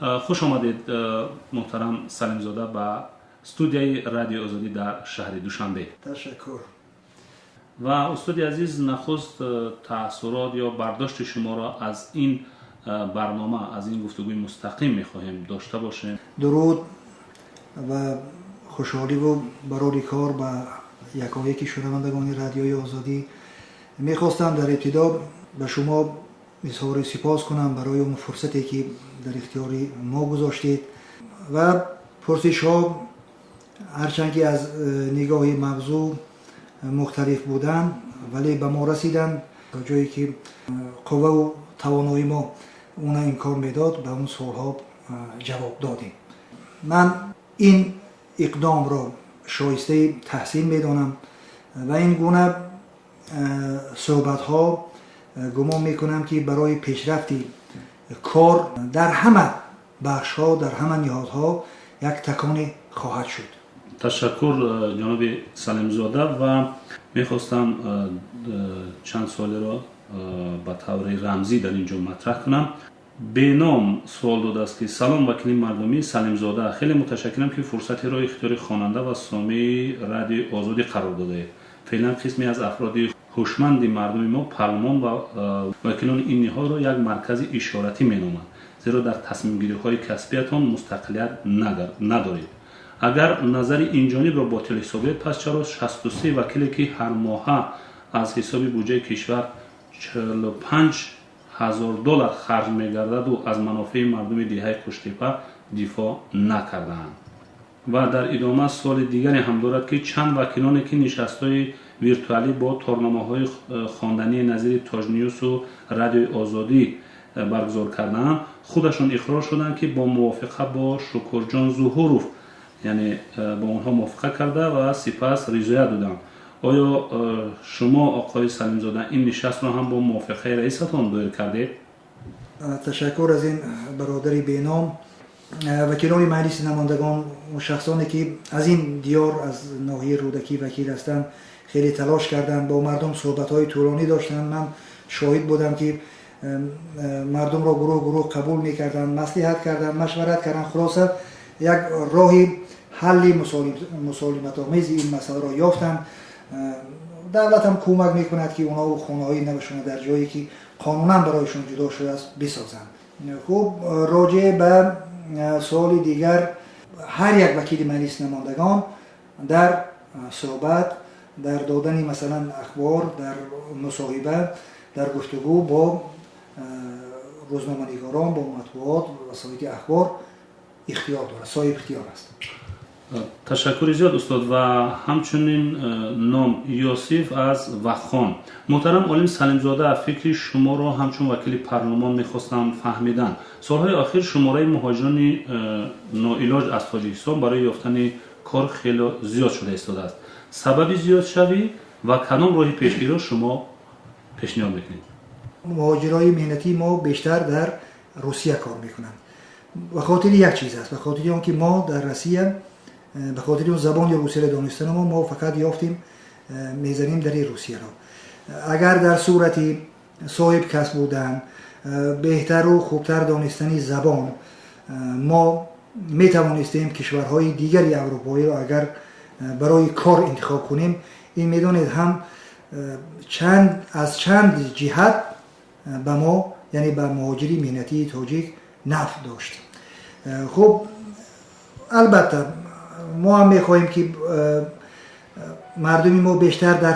Хуш омадед, муҳтарам Салимзода, ба студияи Радиои Озодӣ дар шаҳри Душанбе. Ташаккур. Ва устоди азиз, нахуст таассурот ё бардошти шуморо аз ин барнома, аз ин гуфтугӯи мустақим мехоҳем дошта бошем. Дуруд ва хушҳоливу барори кор ба якояки шунавандагони Радиои Озодӣ. Мехостам дар ибтидо ба шумо изҳори сипос кунам барои он фурсате, ки дар ихтиёри мо гузоштед, ва пурсишҳо ҳарчанд ки аз нигоҳи мавзӯъ мухталиф буданд, вале ба мо расиданд. То ҷое ки қувваву тавонои мо она имкон медод, ба он суолҳо ҷавоб додем. Ман ин иқдомро шоистаи таҳсин медонам ва ин гуна суҳбатҳо, гумон мекунам, ки барои пешрафти кор дар ҳама бахшҳо, дар ҳама ниҳодҳо як таконе хоҳад шуд. Ташаккур, ҷаноби Салимзода, ва мехостам чанд суолеро ба таври рамзӣ дар ин ҷо матраҳ кунам. Беном суол додааст, ки салом, вакили мардумӣ Салимзода, хеле муташаккирам, ки фурсатеро ихтиёри хонанда ва сомеи Радиои Озодӣ қарор додаед. Феълан қисме аз афроди ҳушманди мардуми мо парлумон ва вакилони ин ниҳодро як маркази ишоратӣ меноманд, зеро дар тасмимгириҳои касбиятон мустақилият надоред. Агар назари инҷонибро ботил ҳисобед, пас чаро 63 вакиле, ки ҳар моҳа аз ҳисоби буҷаи кишвар 45 000 доллар харҷ мегардаду, аз манофеи мардуми деҳаи Қуштепа дифоъ накардаанд? Ва дар идома суоли дигаре ҳам дорад, ки чанд вакилоне, ки нишастҳои виртуалӣ бо торнамоҳои хондании назири Тоҷнюсу Радиои Озодӣ баргузор кардаанд, худашон иқрор шуданд, ки бо мувофиқа бо Шукурҷон Зуҳуров, яъне бо онҳо мувофиқа карда ва сипас ризоят доданд. Оё шумо, оқои Салимзода, ин нишастро ҳам бо мувофиқаи раисатон доир кардед? Ташаккур аз ин бародари беном. Вакилони Маҷлиси намояндагон, шахсоне ки аз ин диёр, аз ноҳияи Рӯдакӣ вакил ҳастанд, хеле талош карданд, бо мардум суҳбатҳои тӯлонӣ доштанд. Ман шоҳид будам, ки мардумро гурӯҳ гурӯҳ қабул мекарданд, маслиҳат карданд, машварат карданд. Хулоса, як роҳи ҳалли мусолиматомези ин масъаларо ёфтанд. Давлат ҳам кӯмак мекунад, ки онҳо хонаҳои навашона дар ҷое, ки қонунан барояшон ҷудо шудааст, бисозанд. Хуб, роҷеъ ба суоли дигар, ҳар як вакили Маҷлиси намояндагон дар суҳбат, дар додани, масалан, ахбор, дар мусоҳиба, дар гуфтугӯ бо рӯзноманигорон, бо матбуот, васоити ахбор ихтиёр дорад, соҳиб ихтиёр аст. Ташаккури зиёд, устод. Ва ҳамчунин ном Ёсиф аз Вахон: муҳтарам олим Салимзода, фикри шуморо ҳамчун вакили парлумон мехостам фаҳмидан. Солҳои охир шумораи муҳоҷирони ноилоҷ аз Тоҷикистон барои ёфтани кор хеле зиёд шуда истодааст. Сабаби зиёдшавӣ ва кадом роҳи пешгириро шумо пешниҳод мекунед? Муҳоҷирои меҳнатии мо бештар дар Русия кор мекунанд. Ба хотири як чиз аст, ба хотири он ки мо дар Россия, ба хотири он забони русияро донистан мо фақат ёфтем, мезанем дари Русияро. Агар дар сурати соҳиб касб будан, беҳтару хубтар донистани забон, мо метавонистем кишварҳои дигари аврупоиро агар барои кор интихоб кунем, ин, медонед, ҳам чанд аз чанд ҷиҳат ба мо, яъне ба муҳоҷири меҳнатии тоҷик, нафъ дошт. Хуб, албатта, мо ҳам мехоҳем, ки мардуми мо бештар дар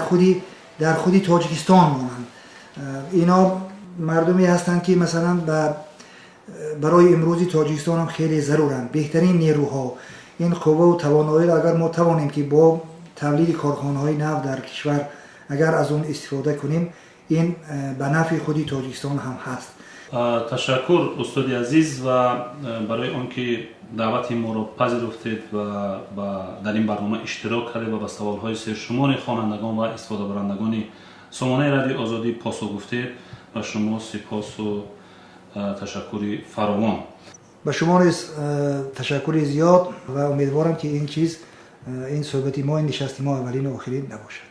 худи Тоҷикистон монанд. Ино мардуме ҳастанд, ки масалан барои имрӯзи Тоҷикистон ҳам хеле заруранд, беҳтарин нерӯҳо. Ин қувваву тавоноиро агар мо тавонем, ки бо тавлиди корхонаҳои нав дар кишвар агар аз он истифода кунем, ин ба нафъи худи Тоҷикистон ҳам ҳаст. Ташаккур, устоди азиз, ва барои он ки даъвати моро пазируфтед ва дар ин барнома иштирок кардед ва ба саволҳои сершумори хонандагон ва истифодабарандагони сомонаи Радиои Озодӣ посух гуфтед, ба шумо сипосу ташаккури фаровон. Ба шумо низ ташаккури зиёд ва умедворам, ки ин чиз, ин суҳбати мо, ин нишасти мо аввалину охирин набошад.